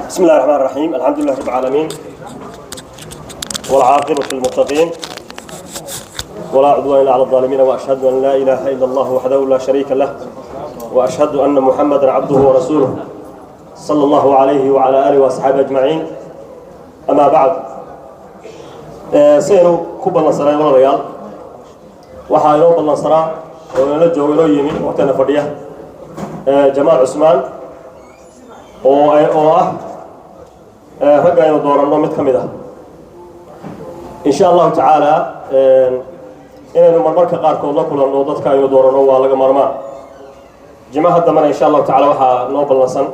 بسم الله الرحمن الرحيم، الحمد لله رب العالمين، والعاقبة للمتقين، ولا عدوان إلا على الظالمين، وأشهد أن لا إله إلا الله وحده لا شريك له، وأشهد أن محمدا عبده ورسوله صلى الله عليه وعلى آله وأصحابه أجمعين، أما بعد. Saynu ku ballansanay, walaalayaal, waxaa inoo ballansanaa oo inala jooga, inoo yimi, waqtigana fadhiya Jamaal Cusmaan oo ah ragga aynu dooranno mid ka mid ah. Insha Allahu tacaala, inaynu marmarka qaarkood la kulanno dadka aynu dooranno waa laga maarmaan. Jimaha dambena, insha Allahu tacala, waxaa noo ballansan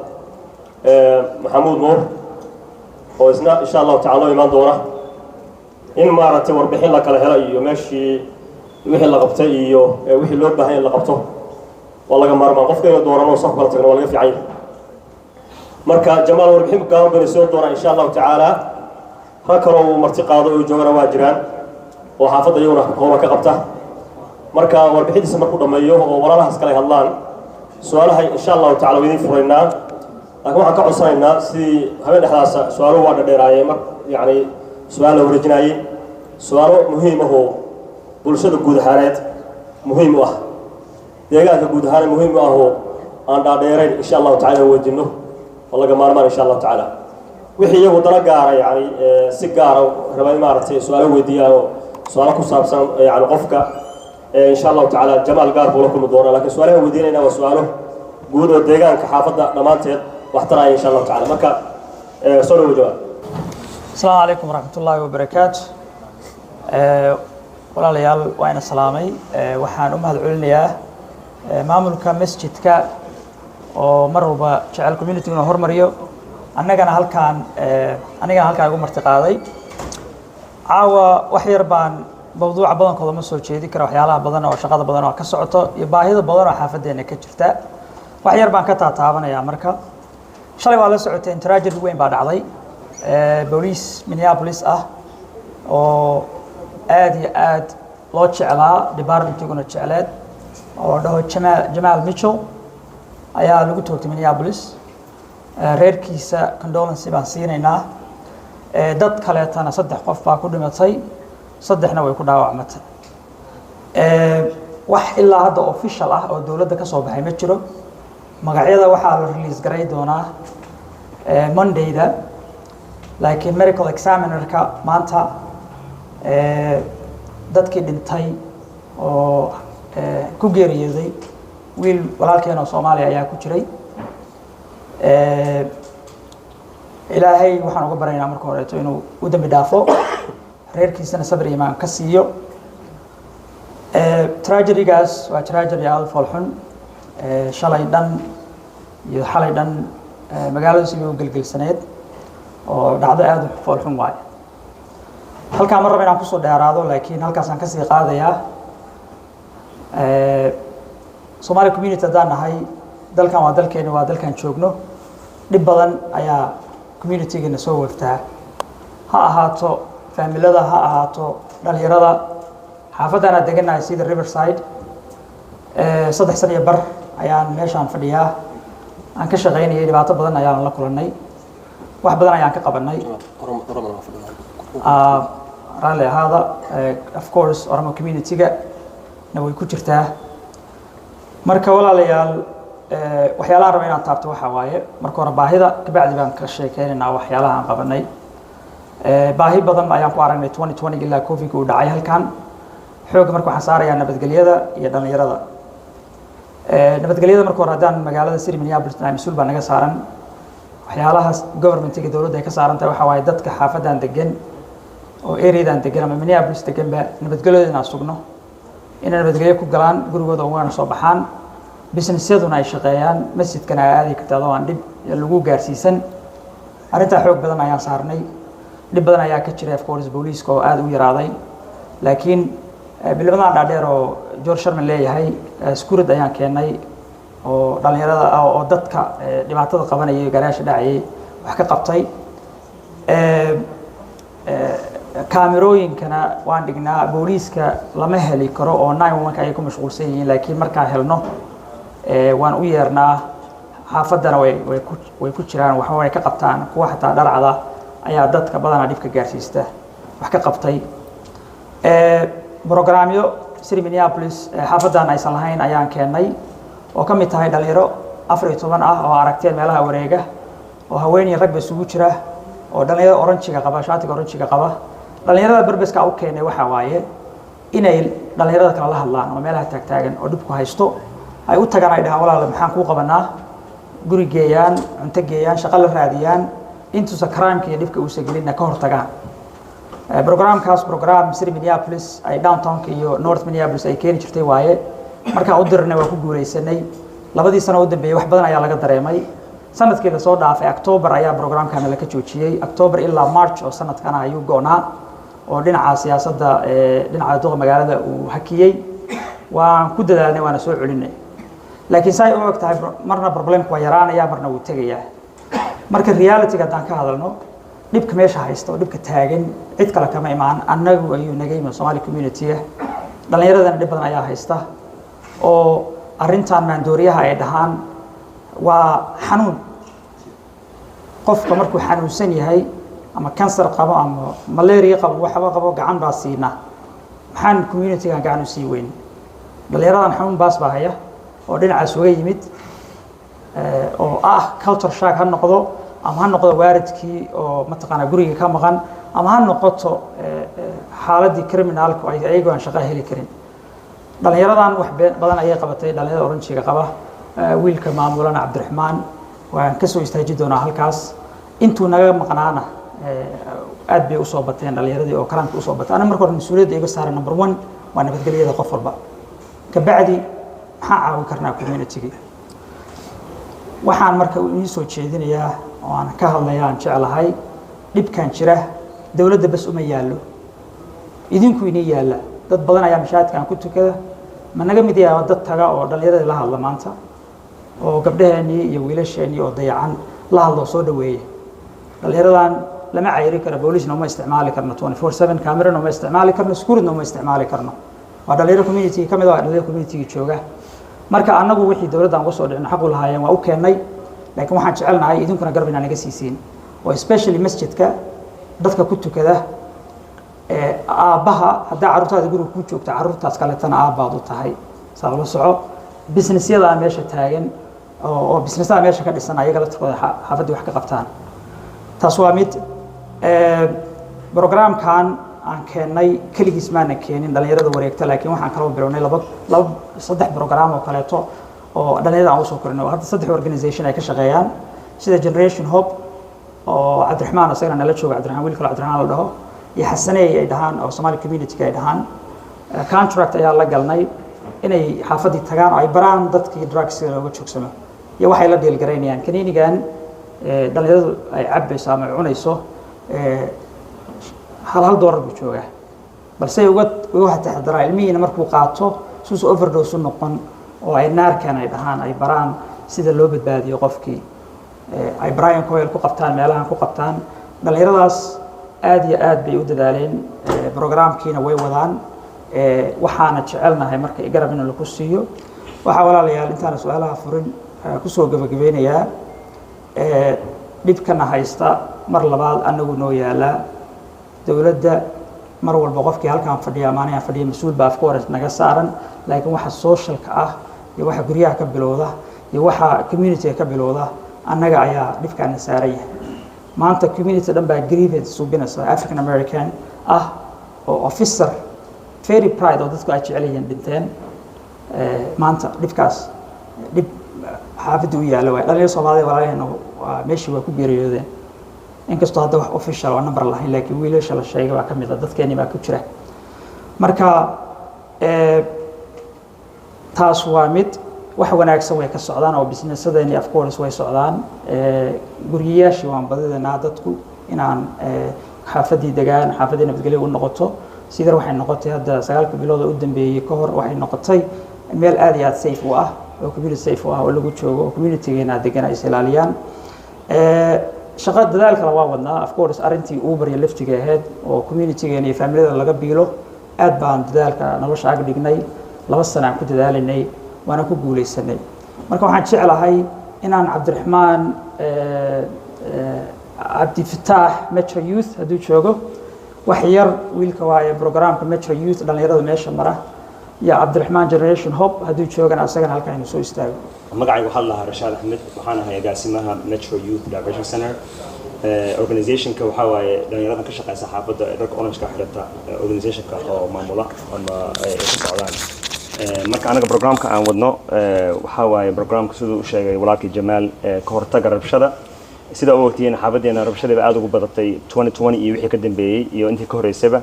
Maxamuud Nuur oo isna, insha Allahu tacala, noo imaan doona in maaragtay warbixin la kala helo iyo meeshii wixii la qabtay iyo wixii loo baahan in la qabto. Waa laga maarmaan qofka inuu doorano soo kala tagno, waa laga fiican yahay. Marka Jamaal warbixin gaaban baynu soo doonaa, insha Allahu tacaala. Rag kaloo uu marti qaado oo joogana waa jiraan oo xaafadda iyaguna howla ka qabta. Marka warbixintiisa markuu dhammeeyo oo walaalahaas kale hadlaan, su-aalaha, insha Allahu tacala, waa idiin furaynaa. Laakiin waxaan ka codsanaynaa, sidii habeen dhexdaasa su-aaluhu waa dhadheeraayeen, mar yacni su-aal la wareejinaayey, su-aalo muhiim ahoo bulshada guud ahaaneed muhiim u ah, deegaanka guud ahaan muhiim u ah, oo aan dhaadheerayn, insha Allahu tacala, inaan weydiino oo laga maarmaan, insha Allahu tacaala. Wixii iyagu dana gaara, yani si gaara raba in maaragtay su-aalo weydiiyaan oo su-aalo ku saabsan yani qofka, insha Allahu tacaala Jamaal gaar buu la kulmi doonaa. Lakin su-aalaha weydiinayna waa su-aalo guud oo deegaanka xaafadda dhammaanteed wax taraya, insha Allahu tacala. Marka soo dhawo, Jamaal. Asalaamu calaykum waraxmat ullaahi wabarakaatu. Walaalayaal, waa ina salaamay. Waxaan u mahad celinayaa maamulka masjidka oo mar walba jecel community inuu hormariyo, annagana halkaan anigana halkaan igu marti qaaday caawa. Wax yar baan mawduuca badankooda ma soo jeedi kara, waxyaalaha badan oo shaqada badan oo ka socoto iyo baahida badan oo xaafaddeena ka jirta wax yar baan ka taataabanayaa. Marka shalay waa la socoteen, tragedy weyn baa dhacday. Booliis Minneapolis ah oo aad iyo aad loo jeclaa, departmentiguna jecleed, oo la dhaho Jamaal Mitchell ayaa lagu toogtay Minneapolis. Reerkiisa condolence baan siinaynaa. Dad kaleetana, saddex qof baa ku dhimatay, saddexna way ku dhaawacmatay. Wax ilaa hadda official ah oo dowladda ka soo baxay ma jiro. Magacyada waxaa la release garay doonaa Mondayda, laakiin medical examinerka maanta dadkii dhintay oo ku geeriyooday, wiil walaalkeen oo Soomaaliya ayaa ku jiray. Ilaahay waxaan uga baryaynaa marka horeeto inuu u dembi dhaafo, reerkiisana sabir iimaan ka siiyo. Tragedy-gaas waa tragedy aada u foolxun. Shalay dhan iyo xalay dhan magaaladu sidii u gelgelsaneed oo dhacdo aada u foolxun waaye. Halkaan ma raba inaan kusoo dheeraado, laakiin halkaasaan kasii qaadayaa. Somali community haddaan nahay, dalkan waa dalkeena, waa dalkan joogno. Dhib badan ayaa community-gana soo waftaa, ha ahaato faamilada, ha ahaato dhalinyarada. Xaafaddan aan deganahay, sida Riverside, 3 sano iyo bar ayaan meeshaan fadhiyaa, aan ka shaqaynayay. Dhibaato badan ayaan la kulannay, wax badan ayaan ka qabanay. Raalli ahaada. Of course, Oromo community-ga na way ku jirtaa. Marka walaalayaal, waxyaalahan raba inaan taabto waxaa waaye marka hore baahida, kabacdi baan ka sheekeynaynaa waxyaalaha aan qabanay. Baahi badan ayaan ku aragnay 2020 ilaa Covid uu dhacay halkan. Xoogga marka waxaan saarayaa nabadgelyada iyo dhalinyarada. Nabadgelyada marka hore, haddaan magaalada city Minneapolis nahay, mas-uul baa naga saaran. Waxyaalahaas governmentiga, dowladda ay ka saaran tahay waxaa waaye dadka xaafadan degan oo areadan degan ama Minneapolis deganba nabadgelyada inaan sugno, inay nabadgelyo ku galaan gurigooda, ugana soo baxaan, businessyaduna ay shaqeeyaan, masjidkana ay aadi karta adoo aan dhib lagu gaarsiisan. Arrintaa xoog badan ayaan saarnay. Dhib badan ayaa ka jiray, of course, booliiska oo aada u yaraaday, laakiin bilimadan dhaadheer oo George Sherman leeyahay security ayaan keennay oo dhalinyarada ah oo dadka dhibaatada qabanayay, garaasha dhacayay wax ka qabtay. Kaamirooyinkana waan dhignaa. Booliiska lama heli karo oo 911-ka ayay ku mashquulsan yihiin, laakiin markaan helno waan u yeernaa. Xaafaddana way ku jiraan, waxba way ka qabtaan. Kuwa xataa dharcada ayaa dadka badanaa dhibka gaarsiista wax ka qabtay. Programyo city Minneapolis xaafaddan aysan lahayn ayaan keennay, oo ka mid tahay dhalinyaro 14 ah oo aragteen meelaha wareega, oo haween iyo ragba isugu jira, oo dhalinyaro orange-iga qaba, shaatiga orange-iga qaba. Dhalinyarada purpose-ka u keenay waxaa waaye inay dhalinyarada kale la hadlaan oo meelaha taagtaagan oo dhibku haysto ay u tagaan, ay dhahaan, "Walaal, maxaan kuu qabanaa?" Guri geeyaan, cunto geeyaan, shaqo la raadiyaan, intuusa crime-ka iyo dhibka uusa gelinna ka hortagaan. Programkaas program city Minneapolis ay downtownka iyo North Minneapolis ay keeni jirtay waaye. Markaan u dirnay waa ku guuleysanay. 2dii sano u dambeeyey wax badan ayaa laga dareemay. Sanadkii lasoo dhaafay October ayaa programkana laka joojiyey. October ilaa March oo sanadkana ayuu go'naa, oo dhinaca siyaasadda, dhinaca duqa magaalada uu hakiyey. Waan ku dadaalnay, waana soo celinay, laakiin saay u og tahay, marna problemku waa yaraanaya, marna wuu tegayaa. Marka reality-ga haddaan ka hadalno, dhibka meesha haysta oo dhibka taagan cid kale kama imaan, annagu ayuu naga yimid, Somali community-ga. Dhallinyaradana dhib badan ayaa haysta, oo arrintan maandooriyaha ay dhahaan waa xanuun. Qofka markuu xanuunsan yahay, ama kansar qabo ama malaria qabo, waxba qabo, gacan baa siinaa. Maxaan community-gan gacan u sii weyn? Dhallinyaradan xanuun baas baa haya oo dhinacaas uga yimid, oo ah culture shock ha noqdo, ama ha noqdo waalidkii oo mataqaanaa guriga ka maqan, ama ha noqoto xaaladdii criminalku ay ayagoo aan shaqo heli karin. Dhallinyaradan wax badan ayay qabatay. Dhalinyarada orange-iga qaba, wiilka maamulana Cabdiraxmaan waan ka soo istaaji doonaa halkaas. Intuu naga maqnaana aad bay usoo bateen dhalinyaradii oo crime-ka usoo batay. Ana marka hore mas-uuliyadda iga saaran number one waa nabadgelyada qof walba. Kabacdi maxaan caawin karnaa community-gii? Waxaan marka inii soo jeedinayaa oo aan ka hadlayaa, aan jeclahay, dhibkan jira dowladda bas uma yaallo, idinku inii yaalla. Dad badan ayaa mashaahidkan ku tukada. Ma naga mid yaaba dad taga oo dhallinyaradii la hadla maanta, oo gabdhaheenii iyo wiilasheenii oo dayacan la hadlo, soo dhaweeya? Dhallinyaradan lama cayri karo, boolisna uma isticmaali karno, 24/7 camerana uma isticmaali karno, security uma isticmaali karno. Waa dhalinyaro community ka mid ah, waa dhalinyaro community jooga. Marka annagu wixii dowladdan uga soo dhicno xaq u lahaayeen waa u keennay, laakiin waxaan jecelnahay idinkuna garab inaa naga siisiin, oo especially masjidka dadka ku tukada. Aabbaha haddaa carruurtaada guriga ku joogta, carruurtaas kaleetana aabbaad u tahay, saa ula soco. Businessyada meesha taagan oo businessada meesha ka dhisan, ayaga laftirkooda xaafaddii wax ka qabtaan. Taas waa mid. Programkan aan keennay keligiis maana keenin dhalinyarada wareegta, laakiin waxaan kaloo bilownay laba laba saddex program oo kaleeto oo dhalinyarada aan usoo korinay, oo hadda saddex organization ay ka shaqeeyaan, sida Generation Hope oo Cabdiraxmaan isagana nala jooga, Cabdiraxmaan, wiil kale Cabdiraxmaan la dhaho, iyo Xasaney ay dhahaan, oo Somali community ay dhahaan. Contract ayaa la galnay inay xaafaddii tagaan oo ay baraan dadkii drugs looga joogsamo iyo waxay la deal-garaynayaan. Kaniinigan dhalinyaradu ay cabbayso ama ay cunayso hal hal doolar buu joogaa, balse uga uga taxadaraan ilmihiina markuu qaato suusa overdose u noqon, oo ay Narcan ay dhahaan ay baraan sida loo badbaadiyo qofkii, ay Brian Coyle ku qabtaan, meelahan ku qabtaan. Dhallinyaradaas aad iyo aad bay u dadaaleen, programkiina way wadaan. Waxaana jecelnahay marka garab in lagu siiyo. Waxaa, walaalayaal, intaana su-aalaha furin kusoo gabagabeynayaa, dhibkana haysta mar labaad anagu noo yaalaa. Dowladda mar walba qofkii halkaan fadhiya ama anigaan fadhiya mas-uul baa afka hore naga saaran, laakiin waxa socialka ah iyo waxa guryaha ka bilowda iyo waxa community-ga ka bilowda annaga ayaa dhibkaana saaran yahay. Maanta community dhan baa grievance suubinaysa, African American ah oo officer very pride oo dadku ay jecel yihiin dhinteen. Maanta dhibkaas dhib xaafadda u yaalla waay. Dhalinyaro Soomaalida walaalaheenna waa meeshii waa ku geeriyoodeen, inkastoo hadda wax official oo number lahayn, laakiin wiilasha la sheegay baa ka mid a, dadkeeni baa ku jira. Marka taas waa mid. Wax wanaagsan way ka socdaan oo businessadeenii of course way socdaan. Guriyayaashii waan badidanaa dadku inaan xaafaddii degaan, xaafaddii nabadgelyo u noqoto. Sidar waxay noqotay hadda 9ka bilood oo u dambeeyey ka hor, waxay noqotay meel aad iyo aad safe u ah, oo community safe u ah, oo lagu joogo, oo communitygeena degan ay is ilaaliyaan. Shaqo dadaal kale waa wadnaa, of course. Arrintii Uber iyo Lyft-iga ahayd oo communitygeena iyo familiyada laga biilo, aad baan dadaalka nolosha ag dhignay. 2 sana aan ku dadaalinay, waana ku guuleysanay. Marka waxaan jeclahay Inaan Cabdiraxmaan Cabdifataax, Metro Youth, hadduu joogo wax yar, wiilka waaye programka Metro Youth, dhallinyarada meesha mara, iyo Cabdiraxmaan Generation Hope hadduu joogana, asagana halkan inuu soo istaago. Magacayga waxaa la lahaa Rashaad Axmed. Waxaan ahay agaasimaha Metro Youth Diversion Center. Organizationka waxaa waaye dhalinyaradan ka shaqeysa xaafadda ee dharka orange-ka xirata, organizationka oo maamula ama ay ku socdaan. Marka anaga programka aan wadno waxaa waaye programka siduu u sheegay walaalkii Jamaal, ka hortagga rabshada. Sida u ogtihiin, xaafadeena rabshadaba aad ugu badatay 2020 iyo wixii ka dambeeyey iyo intii ka horreysayba.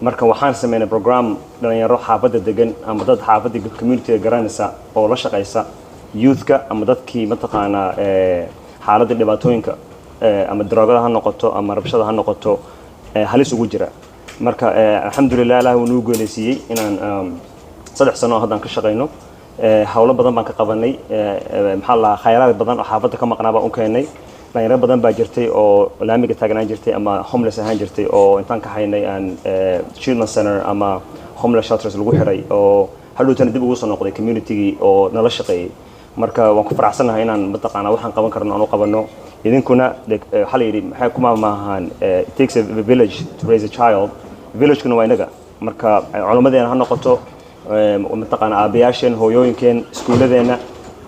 Marka waxaan sameynay program dhalinyaro xaafadda degan ama dad xaafadda community garanaysa oo la shaqeysa youthka ama dadkii mataqaanaa xaaladda dhibaatooyinka ama daroogada ha noqoto ama rabshada ha noqoto halis ugu jira. Marka alxamdulilah, Allah wuu nagu gooleysiiyey inaan 3 sano haddaan ka shaqeyno. Howlo badan baan ka qabanay. Maxaa la khayraad badan oo xaafadda ka maqnaa baan u keenay. Dhalinyaro badan baa jirtay oo laamiga taagnaan jirtay ama homeless ahaan jirtay oo intaan ka haynay aan treatment center ama homeless shelters lagu xiray oo hadhowtana dib ugu soo noqday communitygii oo nala shaqeeyey. Marka waan ku faraxsanahay inaan mataqaanaa waxaan qaban karno aan u qabanno. Idinkuna waxaa la yidhi, maxay kuma maahan, "It takes a village to raise a child." Villagekuna waa inaga. Marka culammadeena ha noqoto, mataqaana aabayaasheen, hooyooyinkeen, iskuuladeenna,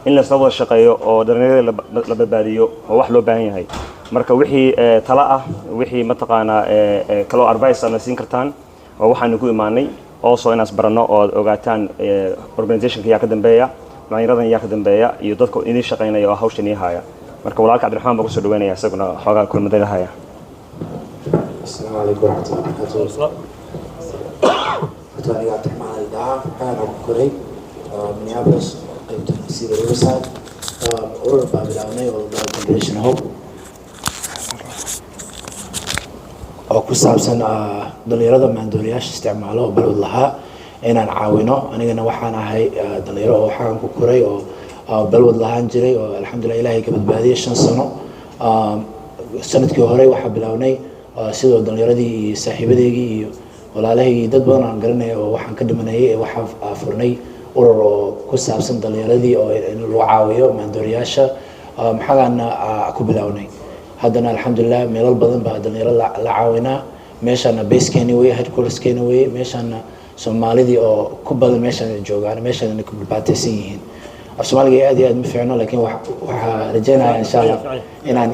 in laisla wada shaqeeyo oo dhalinyarada la badbaadiyo oo wax loo baahan yahay. Marka wixii tala ah, wixii mataqaanaa kaloo advice aadna siin kartaan oo waxaanu ku imaanay also inaas baranno oo aad ogaataan organizationka yaa ka dambeeya, dhalinyaradan yaa ka dambeeya iyo dadka idin shaqaynaya oo hawshan ii haya. Marka walaalka Cabdiraxmaan baa kusoo dhaweynaya, isaguna xoogaa kulmadada haya. Asalaamu calaykum waraxmatullahi wabarakaatu. Horta aniga Cabdiraxmaan Ali dhaha, waxaan ku koray Minneapolis, qaybta Cedar Riverside. Urur baa bilaabnay oo la dhaho Generation Hope oo ku saabsan dhalinyarada maandooriyaasha isticmaalo oo balwad lahaa inaan caawino. Anigana waxaan ahay dhalinyaro oo waxaan ku koray oo balwad lahaan jiray oo alxamdulilah Ilaahay ka badbaadiyay 5 sano. Sanadkii hore waxaa bilownay sidoo dhalinyaradii iyo saaxiibadeygii iyo walaalahaygii, dad badan aan garanaya oo waxaan ka dhimanayay, waxaa furnay urur oo ku saabsan dhalinyaradii oo in lagu caawiyo maandooriyaasha. Maxagaana ku bilownay. Haddana alxamdulilah meelal badan baa dhalinyaro la caawinaa. Meeshaana basekeeni weye, headquarterskeeni weye. Meeshaana Soomaalidii oo ku badan meeshaan joogaan, meeshaana ku dhibaataysan yihiin. Af Soomaaliga aad iyo aad ma fiicno, laakiin waxaa rajeynaya insha Allah inaan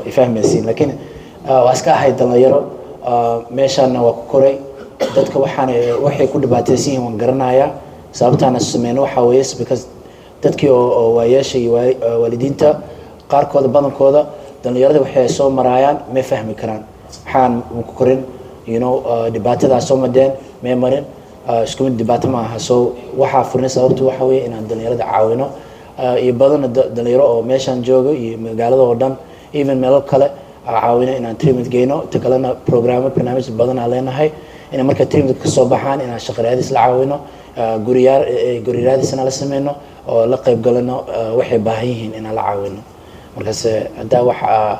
ifahmaysiin. Laakiin waa iska ahay dhalinyaro, meeshaana waa ku koray. Dadka waxaan waxay ku dhibaataysan yihiin waan garanayaa. Sababtaana sameyno waxaa weeye because dadkii oo waayeesha iyo waalidiinta qaarkooda, badankooda dhalinyarada waxay soo maraayaan may fahmi karaan. Waxaan ku korin dhibaatadaa soo madeen may marin, isku mid dhibaato ma aha. So waxaa furnay sababtu waxa weeye inaan dhalinyarada caawino iyo badana dhalinyaro oo meeshaan joogo iyo magaalada oo dhan, even meelo kale caawino inaan treatment geyno. Ta kalena programo, barnaamij badan aan leenahay inay marka treatment kasoo baxaan inaan shaqo raadis la caawino, guriyaa guri raadisna la sameyno oo la qayb galano, waxay baahan yihiin inaan la caawino. Markaas haddaa waxa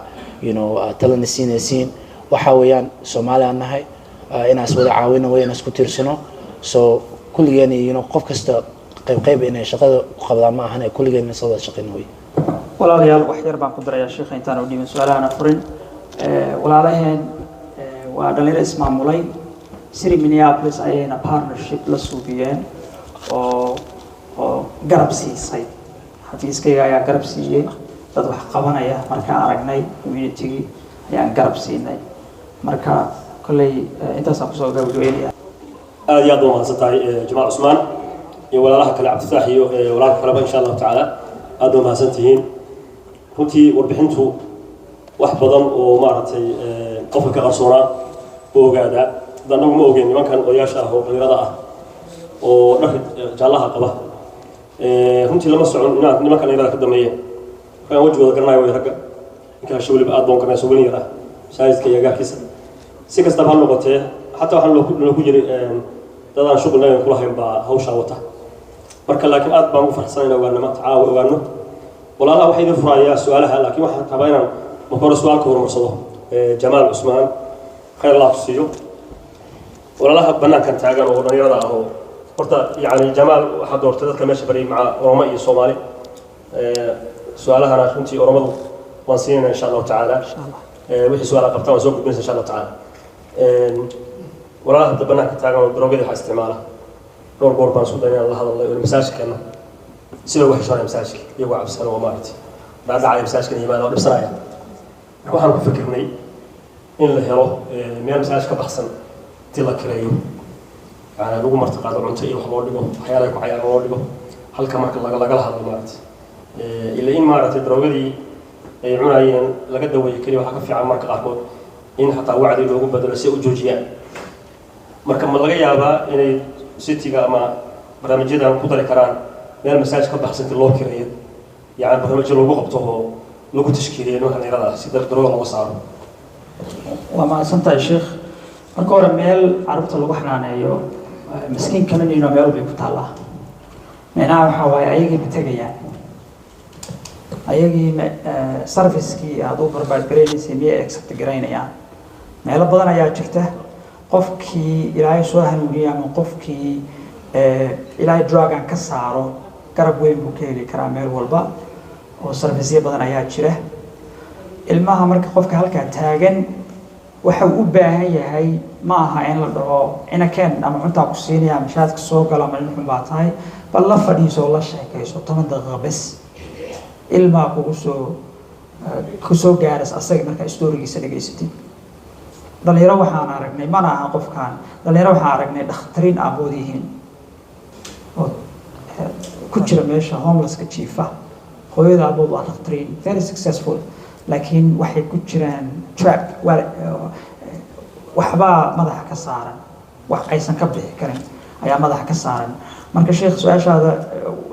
talana siinaysiin waxa weeyaan Soomaali aan nahay, inaan is wada caawino way, inaan isku tiirsano. So kulligeen qof kasta qayb qayb inay shaqada ku qabdaan ma ahan, ee kulligeen in isla wada shaqeyno way. Walaalayaal, wax yar baan ku darayaa sheekha intaan u dhiibin su-aalahana furin. Walaalaheen waa dhalinyaro ismaamulay. City Minneapolis ayayna partnership la suubiyeen oo garab siisay. Xafiiskayga ayaa garab siiyey. Dad wax qabanaya markaan aragnay communitygii ayaan garab siinay. Marka kolley intaasaan kusoo gabagabeynaya. Aad iyo aad baa mahadsan tahay, Jamaal Cusmaan iyo walaalaha kale, Cabdifataax iyo walaalka kaleba. Insha Allahu tacaala aad baa mahadsan tihiin. Runtii warbixintu wax badan oo maaragtay qofka ka qarsoonaa u ogaadaa. Hadda annagu ma ogeyn nimankan odayaasha ah oo dhalinyarada ah oo dharka jaallaha qaba. Runtii lama socon inaad nimanka dhalinyarada ka dambeeyeen. Markaan wejigooda garanayo way ragga ninkaasho weliba aad baan garanaya, soo welin yar ah masaajidka iyo agaarkiisa. Si kastaba ha noqotee, xataa waxaan loo ku jiray dad aan shuqul nagan kulahayn baa hawshaa wata. Marka laakiin aad baan ugu farxsan inaan ogaano maanta, caawa ogaano. Walaalaha waxaa idin furayaa su-aalaha, laakiin waxaan rabaa inaan marka hore su-aal ka horumarsado. Jamaal Cusmaan, khayr Allah ku siiyo. Walaalaha banaankan taagan oo dhalinyarada ah oo horta yacni Jamaal waxaa doortay dadka meesha baryay maca Oromo iyo Soomaali. Su-aalahana runtii Oromadu waan siinayna, insha Allahu tacaala. Wixii su-aala qabtaan waan soo gudbinaysa, insha Allahu tacaala. Walaalaha hadda banaanka taagan oo daroogada waxaa isticmaala, dhowr goor baan isku day inaan la hadalnay oo masaajidka keenno. Sida uga xishoonaya masaajidka, iyagoo cabsan oo maaragtay dhaadhacaya masaajidkan yimaada oo dhibsanaya. Marka waxaan ku fikirnay in la helo meel masaajid ka baxsan intii la kireeyo, yani lagu martiqaado, cunto iyo wax loo dhigo, waxyaalaha ay ku cayaaran loo dhigo halka, marka lagala hadlo maaragtay ila in maaragtay daroogadii ay cunayeen laga daweeyo keliya. Waxaa ka fiican marka qaarkood in xataa wacdi loogu bedelo si ay u joojiyaan. Marka ma laga yaabaa inay cityga ama barnaamijyadan ku dari karaan meel masaajid ka baxsan intii loo kireeyo, yani barnaamijyo loogu qabto oo lagu tashkiiliyo nimanka dhalinyarada ah si darooga looga saaro? Waa mahadsantahay, sheekh. Marka hore, meel carruurta lagu xanaaneeyo miskiin kamanino meel bay ku taallaa. Micnaha waxaa waaye ayagii ma tegayaan, ayagii servicekii aada u provide garaynaysay miyay accept garaynayaan? Meelo badan ayaa jirta. Qofkii Ilaahay soo hanuuniya ama qofkii Ilaahay drugan ka saaro, garab weyn buu ka heli karaa meel walba oo serviceyo badan ayaa jira. Ilmaha marka qofka halkaa taagan waxa uu u baahan yahay ma aha in la dhaho inakeen ama cuntaa ku siinaya ama shaadka soo galo ama nin xun baa tahay. Bal la fadhiiso oo la sheekayso 10 daqiiqo bes. Ilmaa kugu soo kusoo gaaras asaga markaa storygiisa dhegaysatid. Dhalinyaro waxaan aragnay, mana aha qofkaan, dhalinyaro waxaan aragnay dhakhtariin aabood yihiin oo ku jira meesha homelesska jiifa. Hooyada aabood waa dhakhtariin very successful, laakiin waxay ku jiraan trap, waxbaa madaxa ka saaran, wax aysan ka bixi karin ayaa madaxa ka saaran. Marka sheekh, su-aashaada,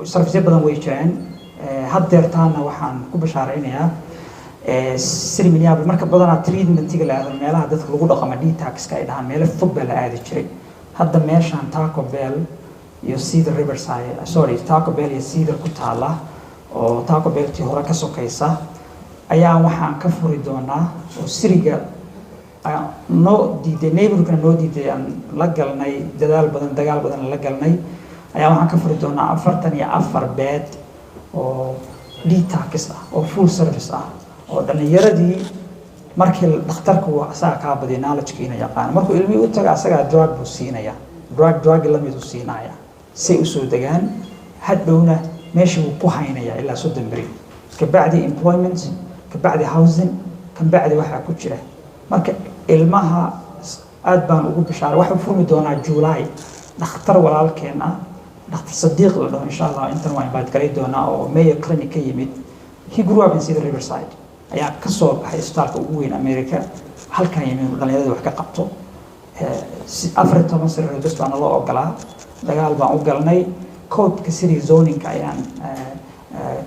serviceyo badan way jiraan. Haddeertaana waxaan ku bashaaraynayaa city Minneapolis. Marka badanaa treatmentiga la aado meelaha dadka lagu dhaqamo, detoxka ay dhahaan, meelo fog baa la aadi jiray. Hadda meeshaan Taco Bell iyo Cedar Riverside, sorry, Taco Bell iyo Cedar ku taala oo Taco Belltii hore ka sokaysa ayaa waxaan ka furi doonaa, oo cityga noo diiday, neighborhoodkana noo diiday, aan la galnay dadaal badan, dagaal badan la galnay, ayaa waxaan ka furi doonaa 44 bed oo detox ah oo full service ah oo dhallinyaradii markii dhakhtarku asaga kaa badiya knowledge-kiina yaqaano, markuu ilmihii u taga asagaa drug buu siinaya, drug lamid u siinaya say usoo degaan. Hadhowna meeshii wuu ku haynaya ilaa 30 beri, kabacdi employment, kabacdi housing, kabacdi waxaa ku jira. Marka ilmaha aad baan ugu bishaaray. Waxuu furmi doonaa July. Dhakhtar walaalkeen ah, Dhakhtar Sadiiq la dhaho, insha Allah intan waa invite garay doonaa, oo Mayo Clinic ka yimid, he grew up in Cedar Riverside, ayaa ka soo baxay isbitaalka ugu weyn America, halkan yimid inuu dhalinyarada wax ka qabto. 14 sariirood bas baana loo ogolaa. Dagaal baan u galnay. Codeka city zoningka ayaan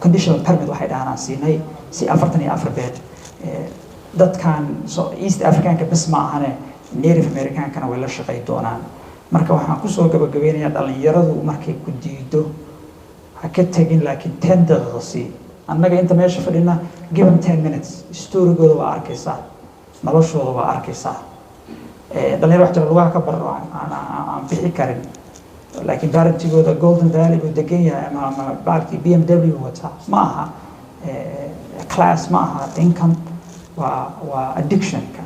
conditional permit waxay dhahaan aan siinay si 44 bed. Dadkan East Africanka bes ma ahane, Native Americankana way la shaqay doonaan. Marka waxaan kusoo gabagabeynayaa, dhalinyaradu markay ku diido ha ka tegin, laakiin 10 daqiiqo sii. Annaga inta meesha fadhina, give them 10 minutes. Storygooda waa arkaysaa, noloshooda waa arkaysaa. Dhalinyaro wax jira lugaha ka barro, aan bixi karin, laakiin parentigooda Golden Valley buu degan yahay ama baalkii BMW wata. Ma aha class, ma aha income, waa addictionka.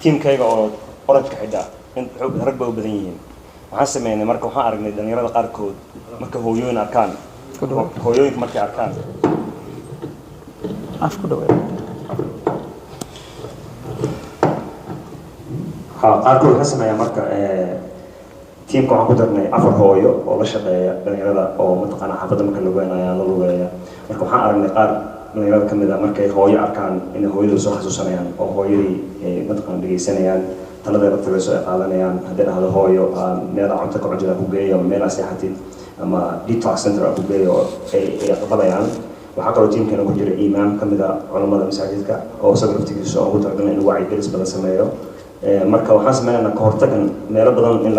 Tiimkayga oo orange-ka xidha in rag bay u badan yihiin. Waxaan sameynay marka, waxaan aragnay dhalinyarada qaarkood marka hooyooyin arkaan, Ku dhawaad. hooyooyinka markay arkaan Af ku dhawaad. Ha, qaarkood waxaan sameeyaa marka tiimka waxaan ku darnay afar hooyo oo la shaqeeya dhalinyarada oo mataqaana xaafadda marka lugeynaya la lugeeya. Marka waxaan aragnay qaar dhalinyarada ka mid ah markay hooyo arkaan inay hooyada soo xasuusanayaan oo hooyadii ay mataqaana dhegeysanayaan, taladeeda tagayso ay qaadanayaan. Haddii dhahdo hooyo meel aa cunto ka cuntid aan ku geeyo ama meel aa seexatid ama detox center aan ku geeyo oo ay aqbalayaan. Waxaa kaloo tiimkeena ku jira imaam ka mid a culammada masaajidka oo isaga laftigiisa oo ugu talagalnay inuu wacyigelis badan sameeyo. Marka waxaan sameynaynaa ka hortagan meelo badan in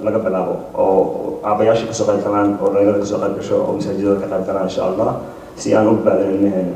laga bilaabo oo aabayaasha kasoo qayb galaan oo dhalinyarada kasoo qayb gasho oo masaajidada ka qayb galaan, insha Allah, si aan u badbaadin ilmaheena.